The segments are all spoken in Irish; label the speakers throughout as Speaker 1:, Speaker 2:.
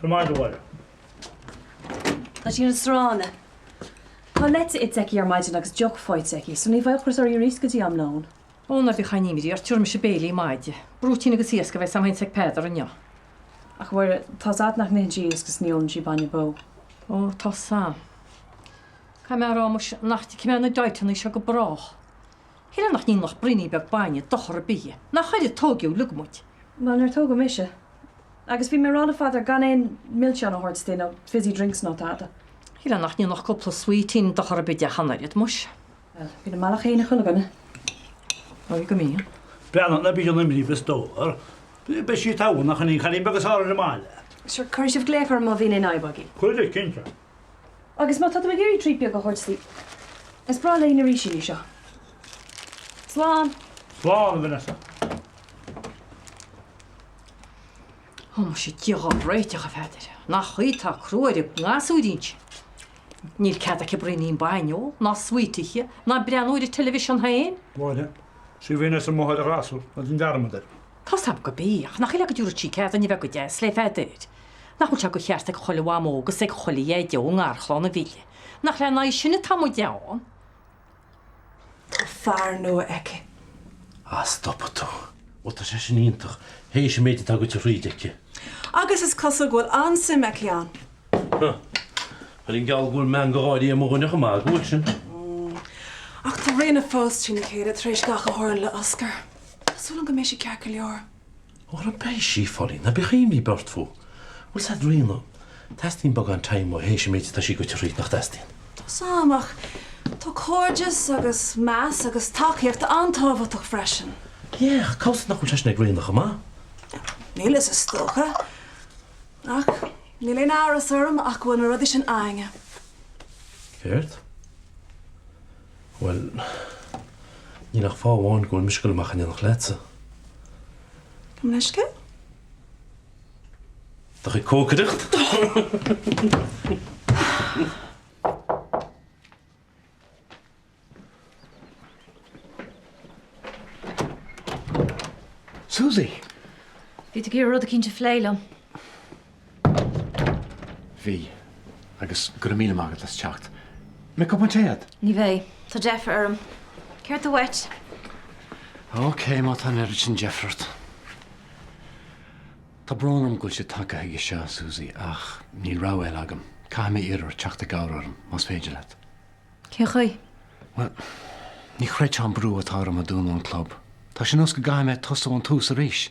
Speaker 1: Go raibh maith agat, a Mháire.
Speaker 2: Tá sí ina sránna. Tá leite ite aici ar maidin agus deoch faighte aici, so ní bheidh ocras uirthi arís go dtí am lóin.
Speaker 3: Ó, ná bíodh aon imní ort, tabharfaidh mise béilí maide. Brúitín agus iasc a bheas a'm féin 's ag Peadar inniu.
Speaker 2: Ach, a Mháire, tá's a'd nach n-itheann sí iasc is ní ólann sí bainne bó.
Speaker 3: Ó, tá's a'm. Caithfidh mé a rá muis nach dtiocfaidh mé ar na diet-anna seo go brách. Shílfeá nach ndéanfadh braoinín beag bainne dochar ar bith. Nach air a tóigeadh uilig muid.
Speaker 2: Bhuel, níor tógadh mise. Agus bhí mé ag rá le Pheadar gan aon milseáin a thabhairt di nó fizzy drinks ná tada.
Speaker 3: Shílfeá nach ndéanfadh cúpla sweeteen dochar ar bith di ach an oiread, muis.
Speaker 2: Bhuel, bíonn a mbealach féin ag chuile dhuine.
Speaker 3: Ó, go mbíonn.
Speaker 1: Breathnaigh, ná bíodh aon imní a stór. Beidh sí togha, nach in í an cailín beag is fearr ar an mbaile.
Speaker 2: Sure, cuirfidh sibh glaoch orm má bhíonn aon fhadhb agaibh.
Speaker 1: Cuirfidh, cinnte.
Speaker 2: Agus má tá tú ag iarraidh treat beag a thabhairt di, is breá léi na rísíní seo. Slán!
Speaker 1: Slán, a Vanessa.
Speaker 3: Ó, muise, Dia dhár réiteach, a Pheadair. Nach í atá crua ar an ngasúirín sin. Níl cead aici braoinín bainne a ól, ná sweet a ithe, ná breathnú ar an teilifíseán féin.
Speaker 1: Mháire, sí Vanessa máthair an ghasúir, ná déan dearmad air.
Speaker 3: Tá's a'm gurb í, ach nach shílfeá go dtabharfadh sí cead dúinn a bheith go deas léi, a Pheadair. Nach bhfuil sé de cheart ag chuile mhamó agus ag chuile dhaideo i ngarchlann a mhilleadh? Nach lena aghaidh sin atá muid ann?
Speaker 4: Tá fear nua aici.
Speaker 5: Ah, stopfaidh tú. Bhuel, tá sé sin iontach, théis an méid atá goite thríd aici.
Speaker 4: Agus is cosúil go bhfuil an-suim aici ann.
Speaker 5: Huh. Chuirfinn geall go bhfuil meangadh gáirí ar mo dhuine chomh maith go bhfuil sin.
Speaker 4: Ach tá Ríona fós trína chéile tar éis gach a tharla le Oscar. Tá súil agam go mbeidh sí ceart go leor.
Speaker 5: Óra beidh sí, Phauline, ná bíodh imní ort fúithi. Bhfuil 's a'd Ríona, teastaíonn beagán time uaithi théis an méid atá sí goite thríd, nach dteastaíonn?
Speaker 4: Tá's a'm, ach tá cairdeas agus meas agus tacaíocht an-tábhachtach freisin.
Speaker 5: Yeah, ach cá bhfios nach bhfuil sé sin ag Ríona chomh maith?
Speaker 4: Níl fhios is dócha. Ach níl aon amhras orm ach go bhfuil na rudaí sin a'ainne.
Speaker 5: Céard? Bhuel, níl ach fáth amháin go bhfuil mise ag dul amach in éineacht leatsa.
Speaker 4: Gabh mo leithscéal?
Speaker 5: Do chuid cócaireacht?
Speaker 6: Susie!
Speaker 2: Bhí tú ag iarraidh rud eicínt a phlé liom.
Speaker 6: Bhí. Agus go raibh míle maith agat as teacht. An mbeidh cupán tae agat?
Speaker 2: Ní bheidh. Tá deifir orm. Céard tá uait?
Speaker 6: Ok, má tá an oiread sin deifir ort. Tá brón orm go bhfuil sé tagtha chuige seo, Susie, ach níl rogha eile agam. Caithfidh mé iarraidh ort teacht i gcabhair orm, más féidir leat.
Speaker 2: Cén chaoi?
Speaker 6: Bhuel, ní chreidfeá an brú atá orm ó dúnadh an club. Tá sé nós go gcaithfidh mé tosú ón tús arís.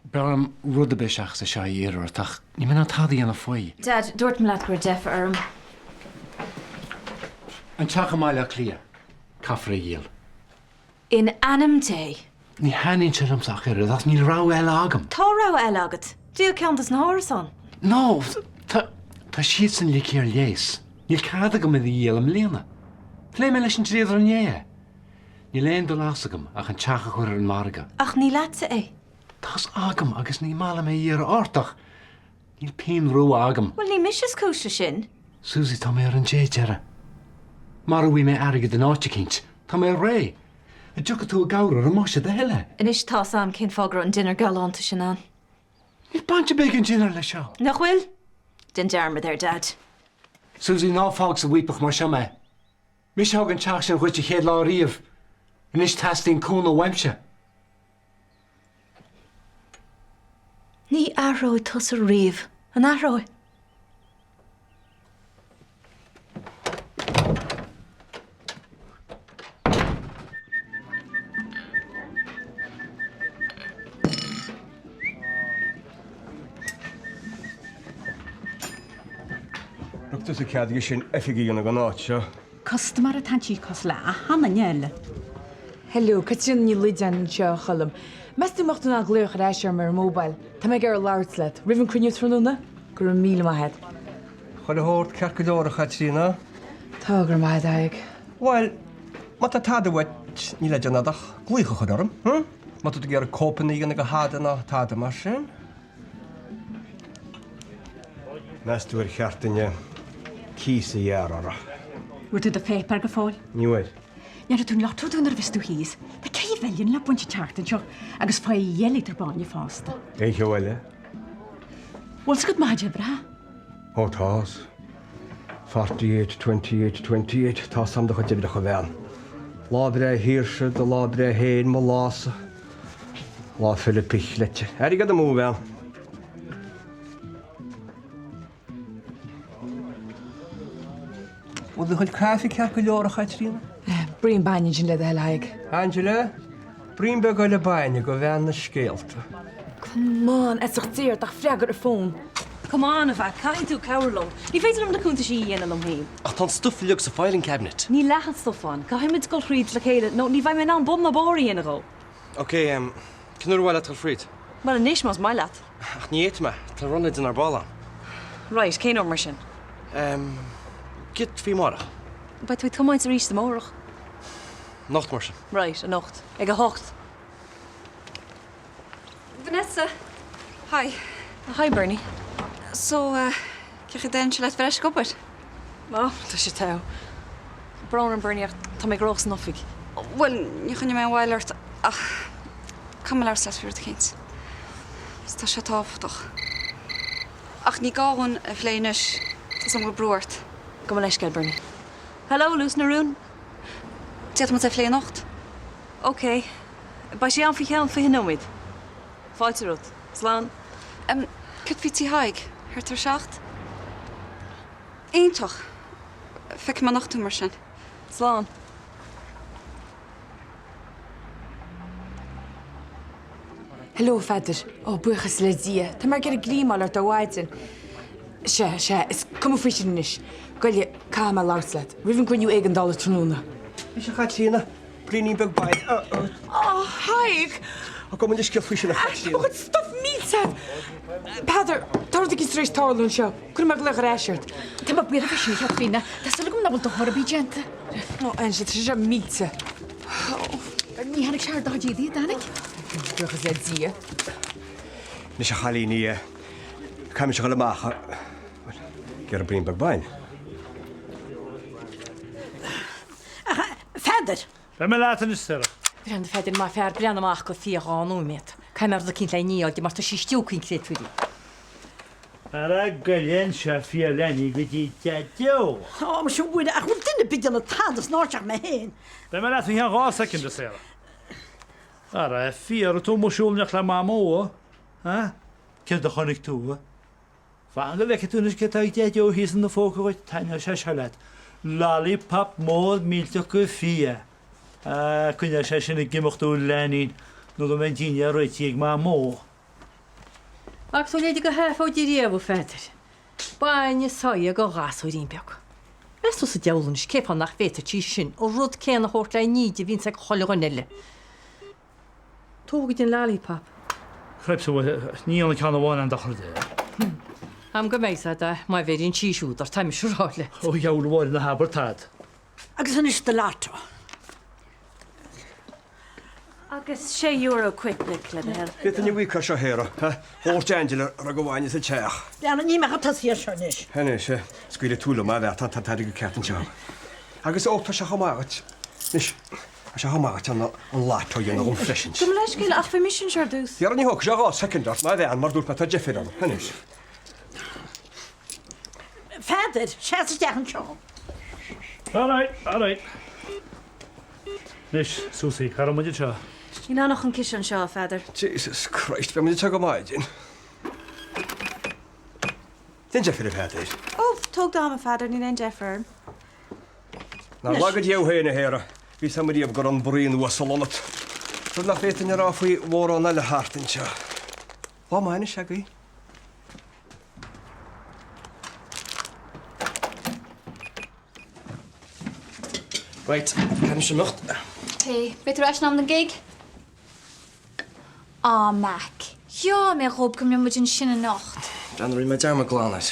Speaker 6: B'fhearr liom rud ar bith seachas é seo a iarraidh ort ach níl mé in ann tada a dhéanamh faoi.
Speaker 2: Dad, dúirt mé leat go raibh deifir orm.
Speaker 6: An teach i mBaile Átha Cliath, caithfear é a dhíol.
Speaker 2: In ainm Dé!
Speaker 6: Ní thaitníonn sé liomsa ach oiread ach níl rogha eile agam.
Speaker 2: Tá rogha eile agat. Díol ceann dos na hárasáin.
Speaker 6: No, tá, tá siadsan ligthe ar léas. Níl cead agam iad a dhíol i mbliana. Phléigh mé leis an dlíodóir inné é. Níl aon dul as agam ach an teach a chur ar an margadh.
Speaker 2: Ach ní leatsa é.
Speaker 6: Tá's agam agus ní maith liom é a iarraidh ort ach níl pingin rua agam.
Speaker 2: Bhuel, ní mise is cúis leis sin.
Speaker 6: Susie, tá mé ar an dé deiridh. Mara bhfaighidh mé airgead in áit eicínt, tá mé réidh. An dtiocfaidh tú i gcabhair orm más é do thoil é?
Speaker 2: Anois tá's a'm cén fáth go raibh an dinnéar galánta sin ann.
Speaker 6: Níl baint ar bith ag an dinnéar leis seo.
Speaker 2: Nach bhfuil? Déan dearmad air, Dad.
Speaker 6: Susie, ná fág sa bhfaopach mar seo mé. Mise a thug an teach sin dhuit an chéad lá riamh. Anois teastaíonn cúnamh uaimse.
Speaker 2: Ní athróidh tusa riamh, an athróidh?
Speaker 7: Thug tusa cead aige sin oifig a dhéanamh den áit seo.
Speaker 8: Custaiméir atá inti cosúil le achan duine eile.
Speaker 9: Hello, Caitríona Ní Loideáin anseo, a Choilm. Meas tú an mbeadh tú in ann glaoch ar ais orm ar an mobile? Tá mé ag iarraidh labhairt leat. Roimh an cruinniú tráthnóna? Go raibh míle maith agat.
Speaker 7: Chuile shórt ceart go leor, a Chaitríona?
Speaker 9: Tá, go raibh maith agat, a Thaidhg.
Speaker 7: Bhuel, má tá tada uait, níl le déanamh agat ach glaoch a chur orm, hm? Má tá tú ag iarraidh cóipeanna a dhéanamh de thada ná tada mar sin. Meas tú ar cheart duinn cíos a ghearradh orthu?
Speaker 8: Bhfuair tú do pháipéar go fóill?
Speaker 7: Ní bhfuair.
Speaker 8: Ndéarfaidh tú an lotto nuair a bheas tú thíos. Tá ceithre mhilliún le baint an tseachtain seo agus faigh dhá líotar bainne fosta.
Speaker 7: Aon cheo eile?
Speaker 8: Bhfuil 's agat mo chuid uimhreacha?
Speaker 7: Ó tá's. 48, 28, 28, tá's a'm do chuid uimhreacha a bhean. Lá breithe Shaoirse, do lá breithe féin, mo lá-sa. Lá Philip Chleite. Airgead amú, a bhean. Bhfuil do chuid caife ceart go leor, a Chaitríona?
Speaker 9: Braon bainne ansin le do thoil, a Thaidhg.
Speaker 7: Angela, braon beag eile bainne do bhean na scéalta.
Speaker 9: Come on, a Dheirfiúr, freagair an fón.
Speaker 2: Come on, a Mhac, caithfidh tú cabhrú liom. Ní féidir liom na cuntaisí a dhéanamh liom féin.
Speaker 10: Ach tá an stuif uilig sa filing cabinet.
Speaker 2: Níl leath an stuif ann. Caithfidh muid dul thríd le chéile nó ní bheidh mé in ann bun ná barr a dhéanamh dhó.
Speaker 10: Ok, em, cén uair ar mhaith leat dul fríd?
Speaker 2: Bhuel, anois más maith leat.
Speaker 10: Ach ní fhéadfaidh mé, tá run le déanamh ar ball a'm.
Speaker 2: Right, cén uair mar sin?
Speaker 10: Em, céard faoi amárach?
Speaker 2: Beidh tú ag tiomáint arís amárach.
Speaker 10: Anocht mar sin.
Speaker 2: Right, anocht. Ag a hocht.
Speaker 11: Vanessa, Hi.
Speaker 2: Hi Bernie.
Speaker 11: So, eh, cén chaoi a dtéann sé leat bheith ar ais ag obair?
Speaker 2: Ó, tá sé togha. Brón orm Bernie ach tá mé gnóthach san oifig.
Speaker 11: Bhuel, ní choinneoidh mé aon mhoill ort ach caithfidh mé labhairt leat faoi rud eicínt. Is tá sé tábhachtach. Ach ní gá dhúinn a phlé anois, tá's agam go bhfuil brú ort.
Speaker 2: Gabh mo leithscéal Bernie. Hello, Lus na Rún.
Speaker 11: D'fhéadfadh muid é a phlé anocht.
Speaker 2: Ok. Beidh sé ann faoi cheann 20 nóiméad. Fáilte romhat. Slán.
Speaker 11: Em, céard faoi Tí Thaidhg? Thart ar 7? Iontach! Feicfidh mé anocht thú mar sin.
Speaker 2: Slán.
Speaker 9: Hello, a Pheadair. Ó, buíochas le Dia. Tá mé ag iarraidh gríomáil ort ó mhaidin. Sea, sea, is cuma faoi sin anois. Goile, caithfidh mé labhairt leat. Roimh an gcruinniú éigeandála tráthnóna.
Speaker 7: Anois a Chaitríona, braoinín beag bainne.
Speaker 9: Ó, Thaidhg!
Speaker 7: Ó, gabh mo leithscéal faoi sin a Chaitríona.
Speaker 9: Tá do chuid stuif millte agat! Peadar, tá rud éigin tar éis tarlú anseo. Cuirfidh mé glaoch ar ais ort.
Speaker 8: Tá mé buartha faoi sin, a Chaitríona. Tá súil agam nach bhfuil dochar ar bith déanta.
Speaker 9: Ó, Angela, tá sé seo millte.
Speaker 8: Ní tháinig sé ar do chuid éadaí, an dtáinig?
Speaker 9: Buíochas le Dia.
Speaker 7: Anois a chailíní, caithfidh mise a dhul amach. Bhuel, ag iarraidh braon beag bainne.
Speaker 12: Ach, a Pheadair!
Speaker 1: Beidh mé leat anois, Sarah.
Speaker 3: Breathnaigh, a Pheadair, maith fear, breathnaigh amach go fiú dhá nóiméad. Caithfidh mé rud eicínt le ní a fháil di mar tá sí stiúgtha an créatúirín.
Speaker 1: Ara goile anseo fia leanaí go dtí Daideo.
Speaker 12: Ó, muise a Mhuire, ach bhfuil duine ar bith ag déanamh tada san áit ach mé féin.
Speaker 1: Beidh mé leat faoi cheann 2 soicind, a Sarah. Ara, a fhia, raibh tú amuigh ag siúl in éineacht le Mamó, a? Céard a chonaic tú, a? Fan go bhfeicfidh tú anois céard atá ag Daideo thíos ina phóca dhuit, taitneoidh sé seo leat. Lollipop mór millteach go fia. Ah, coinneoidh sé sin ag imeacht thú a leainín, nó go mbeidh an dinnéar réitithe ag Mamó.
Speaker 3: Bhfaca tú a leithéid de sheafóid riamh, a Pheadair. Bainne soighe do ghasúirín beag. Meas tú sa diabhal anois cén fáth nach bhféadfadh sí sin an rud céanna a thabhairt le ní di a bhíonns ag chuile dhuine eile. Tóg di an lollipop.
Speaker 1: Cripes, ní dhéanfaidh ceann amháin aon dochar di.
Speaker 3: Am go mbeidh sé de, má bheireann sí siúd ort, tá mise a rá leat.
Speaker 1: Ó, a dheabhail a Mháire, ná habair tada.
Speaker 12: Agus anois do lotto.
Speaker 2: Agus sé euro quick pick le do thoil.
Speaker 7: Féadfainn a bhuí seo a shaoradh, ha? Dhóirt Angela rug amháin sa teach.
Speaker 12: Leanadh, ní mbeadh ag tosaí air seo anois.
Speaker 7: Anois, scaoilfidh tú liom, a bhean, tá an t-airgead ceart anseo. Agus ó, tá sé chomh maith agat. Anois, tá sé chomh maith agat an an lotto a dhéanamh dhom freisin.
Speaker 2: Gabh mo leithscéal, ach bhí mise anseo ar dtús.
Speaker 7: Dhera, ní thógfaidh sé 2 soicind ort, a bhean, mar dúirt mé, tá deifir orm. Anois.
Speaker 12: Pheadair, seas isteach anseo.
Speaker 1: All right, all right. Anois, Susie, cá raibh muid anseo?
Speaker 2: Níl ann ach an ciseán seo, a Pheadair.
Speaker 7: Jesus Christ, beidh muid anseo go maidin. Déan deifir, a Pheadair.
Speaker 4: Ó, tóg d'am, a Pheadair, níl aon deifir orm.
Speaker 7: Nár laga Dia thú féin, a Shéara. Bhí 's a'm riamh go raibh an braon uasal ionat. Rud nach bhféadfainn a rá faoi mhórán eile thart anseo. Lá maith anois agaibh.
Speaker 10: Right, caithfidh mise imeacht.
Speaker 13: Ok, beidh tú ar ais in am don gig? Aw, Mac. Gheall mé dhób go mbeadh muid ansin anocht.
Speaker 10: Breathnaigh, rinne mé dearmad glan air.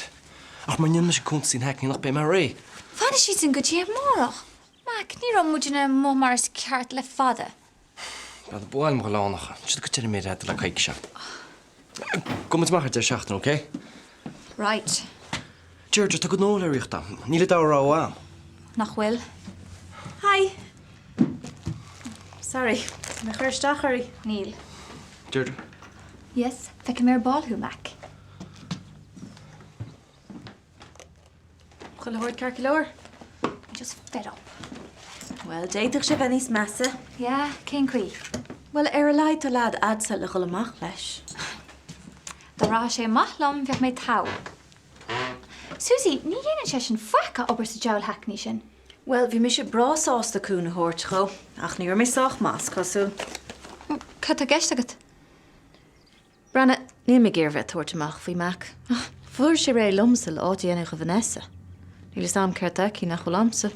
Speaker 10: Ach má ndéanann mise cuntasaí an hackney anocht beidh mé réidh.
Speaker 13: Fanfaidh siad sin go dtí amárach. Mac, ní raibh muidne amuigh mar is ceart le fada.
Speaker 10: Breathnaigh, ba mhaith liom dhul ann ach siad go deireadh mé le coicís. Gabhfaidh muid amach ar deireadh seachtaine, ok?
Speaker 13: Right.
Speaker 10: Deirdre, tá gnó le rith agam. Níl an dara rogha agam.
Speaker 13: Nach bhfuil?
Speaker 2: Hi! Sorry, tá mé ag cur isteach oraibh?
Speaker 13: Níl.
Speaker 10: Deirdre?
Speaker 13: Yes, feicfidh mé ar ball thú, Mac.
Speaker 2: Chuile shórt ceart go leor?
Speaker 13: I'm just fed up.
Speaker 14: Bhuel, d'fhéadfadh sé bheith níos measa.
Speaker 13: Yeah, cén chaoi?
Speaker 14: Bhuel, ar a laghad tá leaid a'dsa le dhul amach leis.
Speaker 13: Dá rachadh sé amach liom, bheadh mé togha. Susie, ní dhéanann seisean faic ach obair sa diabhal hackney sin.
Speaker 14: Bhuel, bhí mise breá sásta cúnamh a thabhairt dhó, ach ní raibh mé sách maith, is cosúil.
Speaker 13: Cad tá i gceist agat?
Speaker 14: Breathnaigh, níl mé ag iarraidh bheith ag tabhairt amach faoi Mac. Ach fuair sé réidh liomsa le áit a dhéanamh do Vanessa. Níl fhios a'm céard tá aici nach bhfuil a'msa.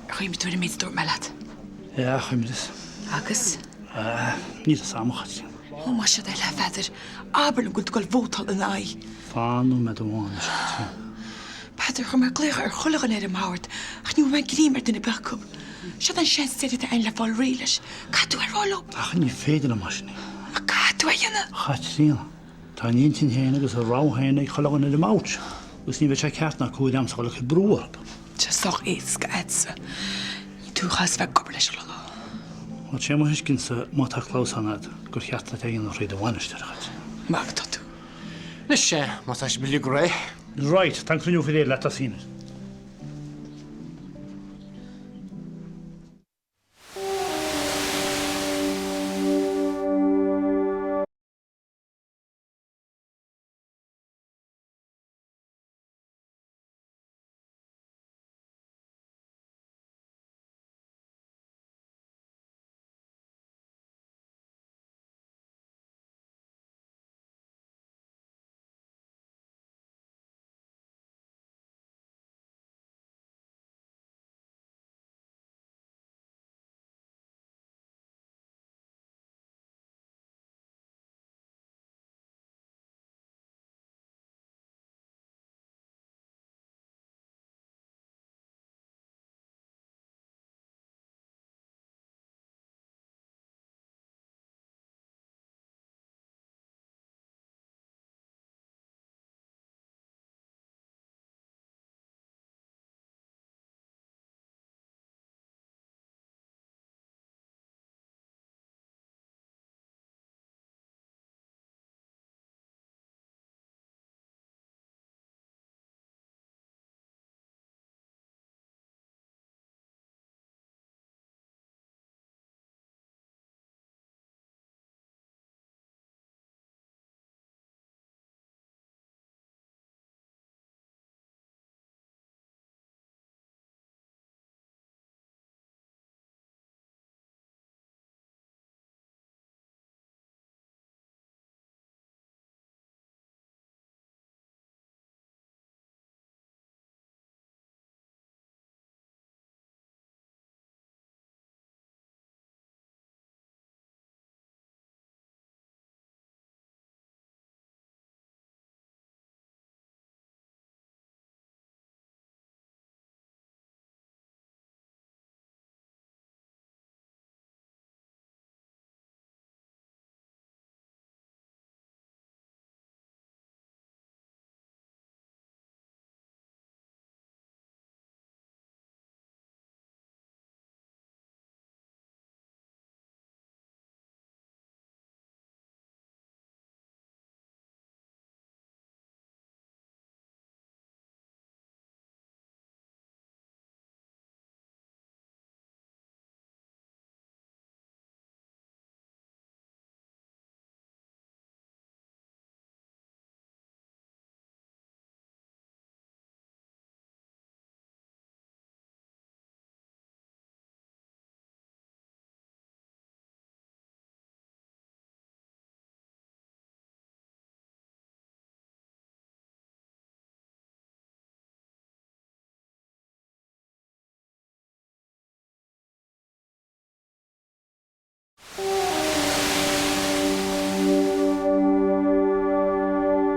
Speaker 9: Ar chuimhnigh tú ar an méid a dúirt mé leat?
Speaker 1: Yeah, chuimhníos.
Speaker 9: Agus?
Speaker 1: Níl fhios a'm, a Chaitríona.
Speaker 9: Ó, más é do thoil é, a Pheadair, abair liom go bhfuil tú ag dul vótáil ina aghaidh.
Speaker 1: Fan nóiméad amháin anois, a Chaitríona.
Speaker 9: Peadar, chuir mé glaoch ar chuile dhuine ar an mbord ach ní bhfuair mé greim ar duine ar bith acu. Seod é an seans deiridh atá againn le fáil réidh leis. Caithfidh tú é a rá leo.
Speaker 1: Ach ní féidir liom mar sin é.
Speaker 9: Ach caithfidh tú é a dhéanamh.
Speaker 1: A Chaitríona, tá a n-intinn féin agus a rogha féin ag chuile dhuine ar an mbord seo agus ní bheadh sé ceart ná cóir a'msa dhul ag cur brú orthu.
Speaker 9: Tá sé sách éasca a'dsa. Ní tú a chaithfeas bheith ag obair leis chuile lá.
Speaker 1: Bhuel, sé mo thuiscintse, má tá clamhsán a'd, gur cheart duit é a dhéanamh thríd an bhainisteoir, a Chaitríona.
Speaker 9: Maith atá tú.
Speaker 7: Anois, má tá sibh uilig réidh.
Speaker 1: Right, tá an cruinniú faoi réir le tosaí anois.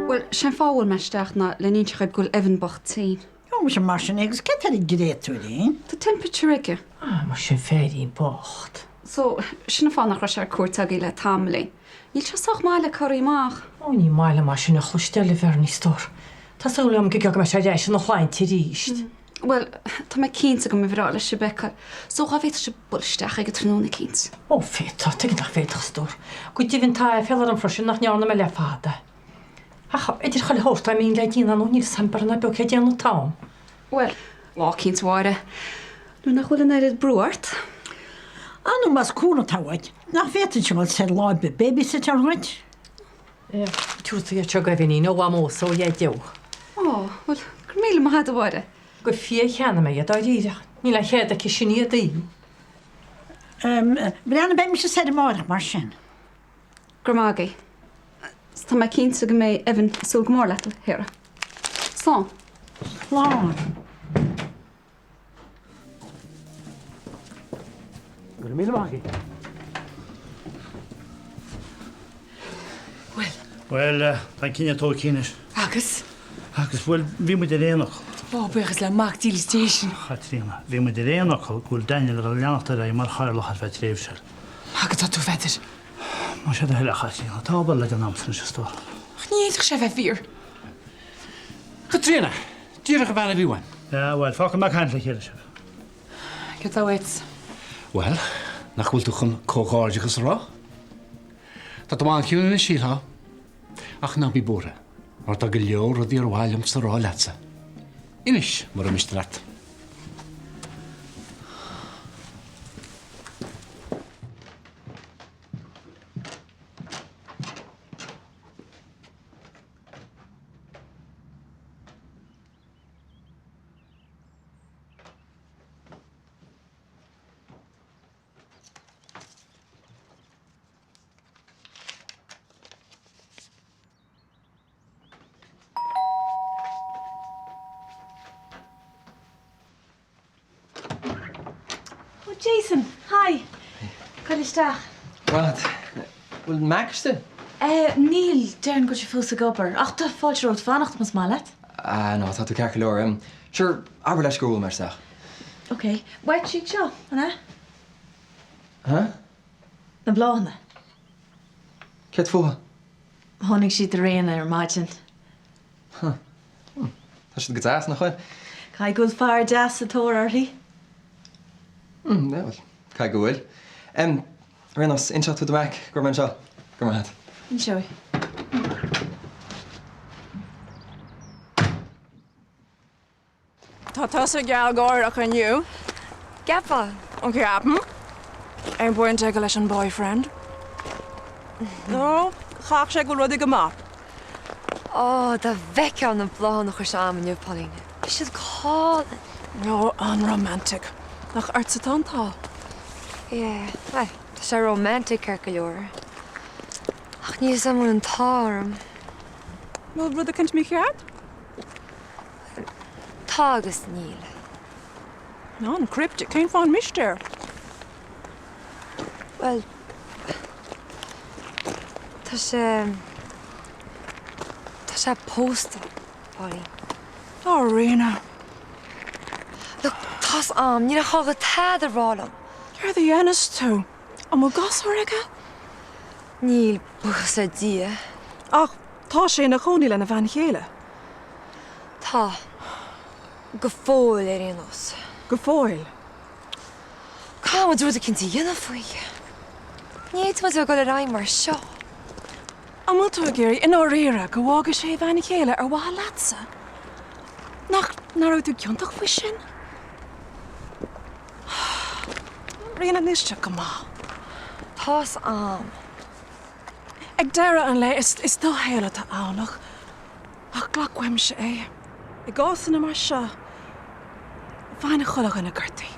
Speaker 11: Bhuel, sé'n fáth a bhfuail mé isteach ná le n-inse dhaoib go bhfuil Evan bocht tinn.
Speaker 12: Ó, muise mar sin é, agus céard tá ar an gcréatúirín?
Speaker 11: Tá temperature aige.
Speaker 3: Ah, muise an féirín bocht.
Speaker 11: So, sin an fáth nach raibh sé ar cuairt agaibh le tamaillín. Níl sé sách maith le corraí amach.
Speaker 3: Ó, ní maith liom é sin a chloisteáil, a Bhernie, stór. Tá súil agam go mbeidh sé ar ais ina shláinte arís.
Speaker 11: Bhuel, tá mé cinnte go mba bhreá leis sibh a fheiceáil, so dhá bhféadfadh sibh bualadh isteach aige tráthnóna eicínt.
Speaker 3: Ó, féadfá, tuige nach bhféadfadh, a stór. Go deimhin tá aiféala orm freisin nach ndearna mé le fada. Ach idir chuile shórt a mbíonn le déanamh níl 'fhios a'm beag ná beag cé an t-am.
Speaker 11: Bhuel, lá eicínt, a Mháire, nuair nach bhfuil an oiread brú ort.
Speaker 12: Á nó más cúnamh atá uait, nach bhféadfainnse dul soir lá ar bith babysitter dhuit?
Speaker 3: Tabharfaidh iad seo agaibh iníon ó Mhamósa ó Dhaideo.
Speaker 11: Ó, bhuel, go raibh míle maith agat, a Mháire.
Speaker 3: Go fiú a cheannaigh mé iad dáiríre. Níl aon chead aici sin iad a.
Speaker 12: Bhreathnaigh, beidh mise soir amárach mar sin.
Speaker 11: Go raibh maith agaibh. 'S tá mé cinnte go mbeidh Evan ag súil go mór leat, a Sharah. Slán.
Speaker 12: Slán.
Speaker 6: Go raibh míle maith agat.
Speaker 9: Bhuel.
Speaker 1: Bhuel, tá an cinneadh tógtha anois.
Speaker 9: Agus?
Speaker 1: Agus, bhuel, bhí muid ar aon fhocal.
Speaker 9: Ó, buíochas le Mac dílis Dé sin.
Speaker 1: A Chaitríona, bhí muid ar aon fhocal go bhfuil Daniel ag dul a leanacht ar aghaidh mar chathaoirleach ar feadh tréimhse.
Speaker 9: Maith atá tú, a Pheadair.
Speaker 1: Más é do thoil a Chaitríona, tá obair le déanamh a'msa anois, a stór.
Speaker 9: Ach ní fhéadfadh sé a bheith fíor.
Speaker 6: Caitríona, Díreach an bhean a bhí uaim.
Speaker 1: Yeah, bhuel, fágfaidh mé ag caint le chéile sibh.
Speaker 9: Céard atá uait?
Speaker 6: Bhuel, nach bhfuil tú chun comhghairdeachas a rá? Tá tú an-chiúin anois, shílfeá. Ach ná bí buartha, mar tá go leor rudaí ar mhaith liomsa a rá leatsa. Inis, mura miste leat.
Speaker 2: Oh Jason, hi! Gabh isteach.
Speaker 10: Rad. Bhfuil Mac istigh?
Speaker 2: Eh, níl, déarfainn go bhfuil sé fós ag obair, ach tá fáilte romhat fanacht más maith leat.
Speaker 10: Ah, no, tá tú ceart go leor. Sure, abair leis gur bhuail mé isteach.
Speaker 2: Ok, uait siad seo, an ea?
Speaker 10: Huh?
Speaker 2: Na bláthanna.
Speaker 10: Céard fúthu?
Speaker 2: Tháinig siad ó Ríona ar maidin.
Speaker 10: Huh. Tá siad go deas, nach bhfuil?
Speaker 2: Caithfidh go bhfuil fear deas sa tóir uirthi.
Speaker 10: Hmm, yeah, well, caithfidh go bhfuil. Em, ar aon nós, inseoidh tú do Mac go raibh mé anseo. Go raibh maith agat.
Speaker 2: Inseoidh.
Speaker 4: Tá tusa gealgháireach inniu.
Speaker 15: Ceapfá.
Speaker 4: Ceapaim. Aon bhaint aige leis an boyfriend? Nó chaithfeadh sé go bhfuil rudaí go maith.
Speaker 15: Ó, dá bhfeicfeá na bláthanna a chuir sé a'm inniu, Pauline. Bhí siad go hálainn.
Speaker 4: Ó, an-romantic. Nach ortsa atá an t-ádh?
Speaker 15: Yeah, bhuel, tá sé romantic ceart go leor. Ach níl 'fhios a'm an bhfuil an t-ádh orm.
Speaker 4: Bhfuil rud eicínt mícheart?
Speaker 15: Tá agus níl.
Speaker 4: An-cryptic. Cén fáth an mistéir?
Speaker 15: Bhuel, tá sé, tá sé pósta, Pauline.
Speaker 4: Ó, Ríona.
Speaker 15: Look, tá's a'm, níl a gá tada a rá liom.
Speaker 4: Céard a dhéanfas tú? An bhfuil gasúr aige?
Speaker 15: Níl, buíochas le Dia.
Speaker 4: Ach tá sé ina chónaí lena bhean chéile.
Speaker 15: Tá. Go fóill, ar aon nós.
Speaker 4: Go fóill?
Speaker 15: Caithfidh muid rud eicínt a dhéanamh faoi. Ní fhéadfaidh muid a bheith ag dul ar aghaidh mar seo.
Speaker 4: An bhfuil tú ag iarraidh, i ndáiríre, go bhfágfaidh sé a bhean chéile ar mhaithe leatsa? Nach n-aireoidh tú ciontach faoi sin? Ríona, níl sé go maith.
Speaker 15: Tá's a'm.
Speaker 4: Ag deireadh an lae, is do shaol atá ann, ach ach glac uaimse é. I gcásanna mar seo, faigheann chuile dhuine gortaithe.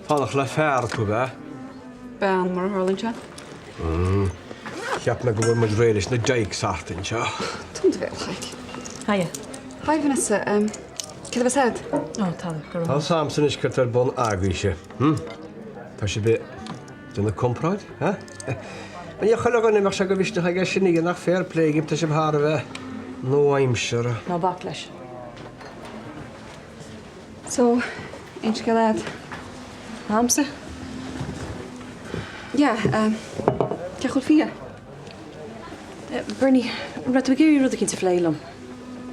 Speaker 7: Fanacht le fear tú, ab ea?
Speaker 11: Bean, mar a tharlaíonn sé.
Speaker 7: Cheap mé go bhfuil muid réidh leis na dykes thart anseo.
Speaker 11: Dún do bhéal, a Jeaic.
Speaker 2: Hiya.
Speaker 11: Hi Vanessa, céard a bheas agat?
Speaker 2: Ó, tada, go raibh
Speaker 7: Tá 'fhios a'msa anois céard tá ar bun agaibhse. Tá sibh ag déanamh comparáid, ha? Ní chuile dhuine a mbeadh sé de mhisneach aige sin a dhéanamh ach fair play daoibh, tá sibh thar a bheith nua-aimseartha.
Speaker 2: Ná bac leis.
Speaker 11: So, aon scéal agat?
Speaker 2: A'msa?
Speaker 11: Yeah, cén chaoi a bhfuil Fia?
Speaker 2: Bernie, an raibh tú ag iarraidh rud eicínt a phlé liom?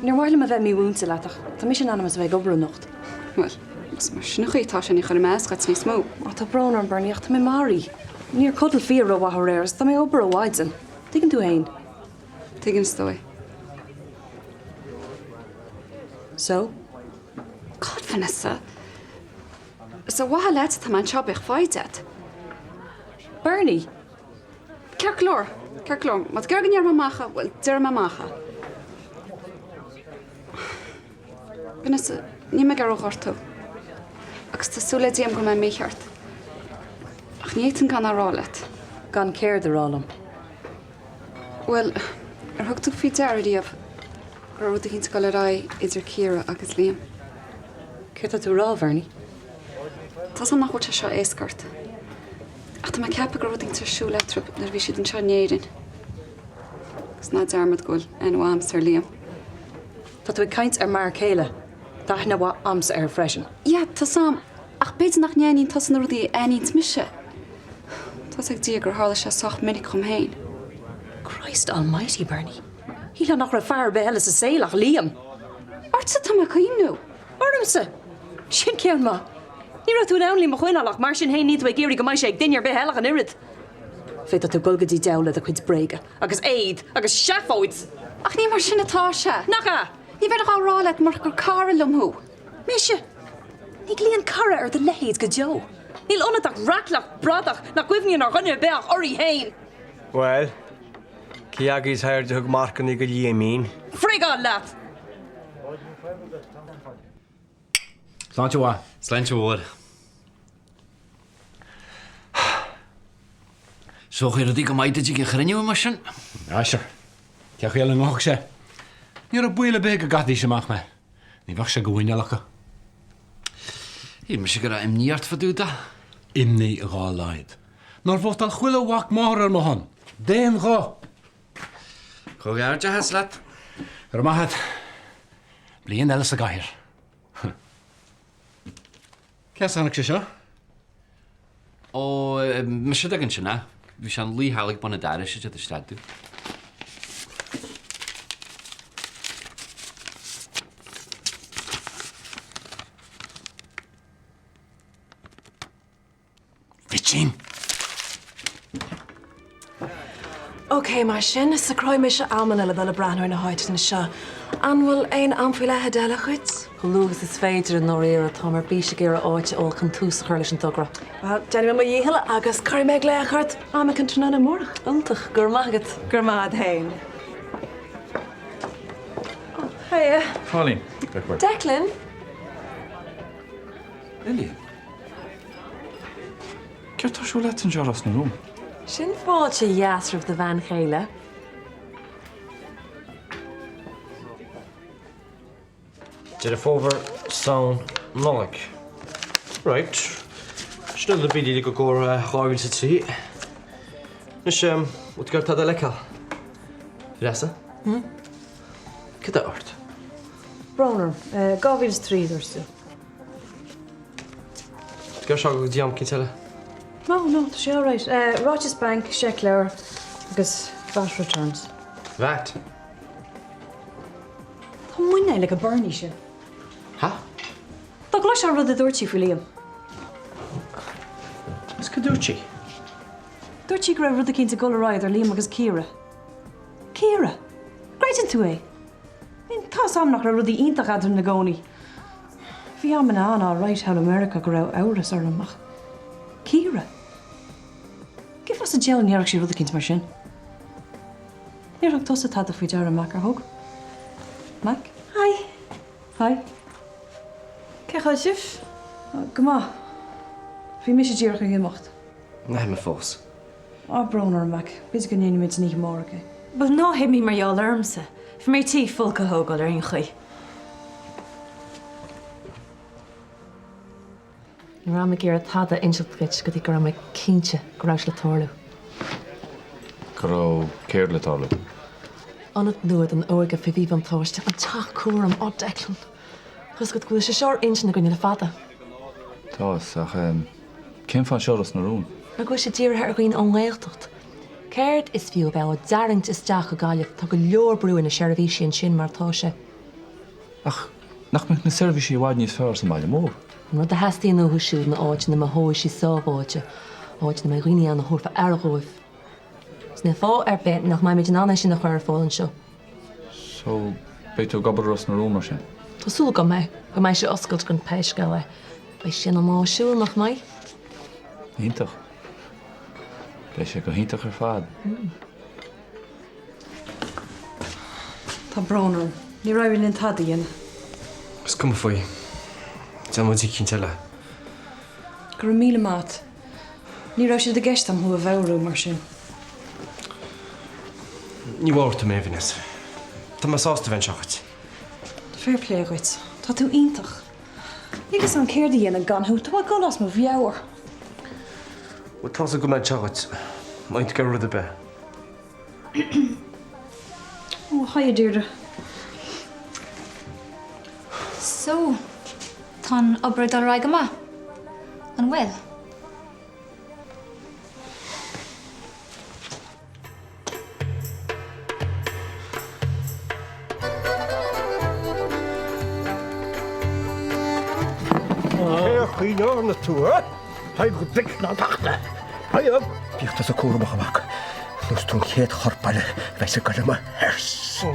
Speaker 2: Níor mhaith liom a bheith mímhúinte leat ach tá mise in ainm is a bheith ag obair anocht.
Speaker 11: Bhuel, más mar sin an chaoi atá sé ní chuirfidh mé as dhuit níos mó.
Speaker 2: Ó, tá brón orm Bernie ach tá mé maraithe. Níor chodail Fia rómhaith aréir agus tá mé ag obair ó mhaidin. Tuigeann tú fhéin.
Speaker 11: Tuigim is dóigh.
Speaker 2: So?
Speaker 11: God, Vanessa! Is ar mhaithe leat atá mé anseo, bíodh foighid agat.
Speaker 2: Bernie!
Speaker 11: Ceart go leor, ceart go leor. Má tá tú ag iarraidh go ndéarfaidh mé amach é, bhuel, déarfaidh mé amach é. Vanessa, níl mé ag iarraidh a ghortú. Agus tá súil le Dia agam go mbeidh mé mícheart. Ach ní fhéadfainn gan a rá leat.
Speaker 2: Gan céard a rá liom?
Speaker 11: Bhuel, ar thug tú faoi deara riamh go raibh rud eicínt ag dul ar aghaidh idir Ciara agus Liam?
Speaker 2: Céard tá tú a rá, Bhernie?
Speaker 11: Tá's agam nach bhfuil sé seo éasca ort. Ach tá mé ag ceapadh go raibh rud eicínt ar siúl eatarthu nuair a bhí siad anseo in Éirinn. Agus ná dearmad go bhfuil aithne mhaith a'msa ar Liam.
Speaker 2: Tá tú ag caint ar m'fhear céile. Tá aithne mhaith a'msa air freisin.
Speaker 11: Yeah, tá's a'm. Ach b'fhéidir nach n-aithníonn tusa na rudaí a aithníonns mise. Tá's ag Dia gur tharla sé sách minic dhom féin.
Speaker 2: Christ almighty, Bernie. Shílfeá nach raibh fear ar bith eile sa saol ach Liam.
Speaker 11: Ortsa atá mé ag cuimhniú!
Speaker 2: Ormsa! Sin ceann maith. Ní raibh tú in ann Liam a choinneáil ach mar sin féin níl tú ag iarraidh go mbeidh sé ag duine ar bith eile ach an oiread. Féadfaidh tú dul go dtí diabhal le do chuid bréaga agus éad agus seafóid!
Speaker 11: Ach ní mar sin atá sé!
Speaker 2: Nach ea?
Speaker 11: Ní bheinn dhá rá leat murach gur cara liom thú.
Speaker 2: Mise? Ní ghlaonn cara ar do leithéid go deo. Níl ionat ach raicleach bradach nach gcuimhníonn ar dhuine ar bith ach uirthi féin!
Speaker 7: Bhuel, cé agaibh is airde a thug marcanna go Liaimín?
Speaker 2: Frigáil leat!
Speaker 6: Sláinte mhaith.
Speaker 10: Sláinte mhór. So chuaigh rudaí go maith duit ag an chruinniú mar sin?
Speaker 6: Á sure. Cén chaoi eile a ngabhfadh sé? Ní raibh baol ar bith go gcaithfidís amach mé. Ní bheadh sé de mhuineál acu.
Speaker 10: Shíl mise go raibh imní ort fá dtaobh de.
Speaker 6: Imní dhá laghad. Nár vótáil chuile mhac máthar ar mo shon? D'aon ghuth!
Speaker 10: Comhghairdeachas leat.
Speaker 6: Go raibh maith agat. Bliain eile sa gcathaoir. Cé as a tháinig sé seo?
Speaker 10: Ó, mise a d'fhág ansin é. Bhí sé ina luí thall ag bun an dorais ag téamh isteach domh.
Speaker 6: Bhitín!
Speaker 4: Ok, mar sin, socróidh mise amanna le dul ag breathnú ar na háiteanna seo. An bhfuil aon am faoi leith a d'fheilfeadh dhuit?
Speaker 2: Chomh luath agus is féidir, i ndáiríre. Táim ar bís ag iarraidh áit a fháil chun tús a chur leis an dtogra.
Speaker 4: Bhuel, déanfaidh mé mo dhícheall agus cuirfidh mé glaoch ort am éicint tráthnóna amárach.
Speaker 2: Iontach, go raibh maith agat.
Speaker 4: Go raibh maith agat féin. Oh, hiya.
Speaker 16: Pauline.
Speaker 4: Declan!
Speaker 16: Lillian. Céard tá ar siúl leat anseo i Ros na Rún?
Speaker 2: Sin fáilte dheas roimh do bhean chéile.
Speaker 10: Deireadh Fómhair, Samhain, Nollaig. Right. Sin na billí i gcomhair 2003. Anois, bhfuil tú ag iarraidh tada eile a fheiceáil? Vanessa?
Speaker 2: Hmm?
Speaker 10: Cad é ort?
Speaker 2: Brón orm. 2003, dúirt tú.
Speaker 10: Go seo go dtí am eicínt eile.
Speaker 2: No, no, tá sé alright. Ráiteas bainc, seicleabhar agus VAT returns.
Speaker 10: VAT?
Speaker 2: Tá muinéal ag an Bernie sin.
Speaker 10: Ha?
Speaker 2: Dá gcloisfeá an rud a dúirt sí faoi Liam.
Speaker 10: Is cad dúirt sí?
Speaker 2: Dúirt sí go raibh rud eicínt ag dul ar aghaidh idir Liam agus Ciara. Ciara! Gcreideann tú é? I mean, tá 'fhios a'm nach raibh rudaí iontach eadrainn i gcónaí. Bhí amanna ann all right thall i Meiriceá go raibh amhras orm ach Ciara! Cén fáth sa diabhal a ndéarfadh sí rud eicínt mar sin? Níor thug tusa tada faoi deara, Mac, ar thug? Mac?
Speaker 15: Hi.
Speaker 2: Hi.
Speaker 15: Cén chaoi a bhfuil sibh?
Speaker 2: Go maith. Bhí mise díreach ag imeacht.
Speaker 10: Ná himigh fós.
Speaker 2: Á, brón orm, Mac. B'fhéidir go ndéanfaimid san oíche amárach é.
Speaker 14: Bhuel, ná himigh mar gheall ormsa. Bhí mé ar tí folcadh a thógáil ar aon chaoi. Ní raibh mé ag iarraidh tada a inseacht dhuit go dtí go raibh mé cinnte go raibh sé le tarlú.
Speaker 16: Go raibh céard le tarlú?
Speaker 14: Ionad nua don óige faoi mhíbhuntáiste, an teach cúraim. Á, Declan, tá 'fhios agat go bhfuil sé seo ar intinn againne le fada.
Speaker 16: Tá 'fhios, ach cén fáth anseo i Ros na Rún?
Speaker 14: Mar go bhfuil sé dírithe ar dhaoine ón nGaeltacht. Céard is fiú a bheith á dtarraingt isteach go Gaillimh, tá go leor brú ar na seirbhísí ansin mar atá sé.
Speaker 16: Ach nach mbeadh na seirbhísí i bhfad níos fearr sa mbaile mór?
Speaker 14: An rud a theastaíonn uathu siúd ná áit ina mothóidh siad sábháilte, áit ina mbeidh daoine ann a thabharfadh aire dhóibh. Is níl fáth ar bith nach mbeimid in ann é sin a chur ar fáil anseo.
Speaker 16: So, beidh tú ag obair i Ros na Rún mar sin?
Speaker 14: Tá súil agam é, go mbeidh sé oscailte don pé scéal é. Beidh sé ina lá siúil, nach mbeidh?
Speaker 16: Iontach. Beidh sé go hiontach ar fad.
Speaker 2: Tá brón orm. Níor éirigh linn tada a dhéanamh.
Speaker 10: Is cuma faoi. Déanfaidh muid eicínt eile.
Speaker 2: Go raibh míle maith a't. Ní raibh sé i gceist a'm thú a bhodhrú mar sin.
Speaker 10: Ní bhodhróidh tú mé, a Vanessa. Tá mé sásta a bheith anseo dhuit.
Speaker 2: Fair play dhuit. Tá tú iontach. Níl fhios a'm céard a dhéanfainn gan thú. Tá mé ag dul as mo mheabhair.
Speaker 10: Bhuel, tá's agat go mbeidh mé anseo dhuit. Má bhíonn tú ag iarraidh rud ar bith.
Speaker 2: Oh, hiya Deirdre.
Speaker 13: So, tá an obair ag dul ar aghaidh go maith, an bhfuil?
Speaker 7: Cén chaoi a ndearna tú, a? Tadhg Mhic na Tachta! Tadhg! Bíodh tusa cúramach, a mhac, nó is tú an chéad chorp eile a bheas ag goil i mo hearse.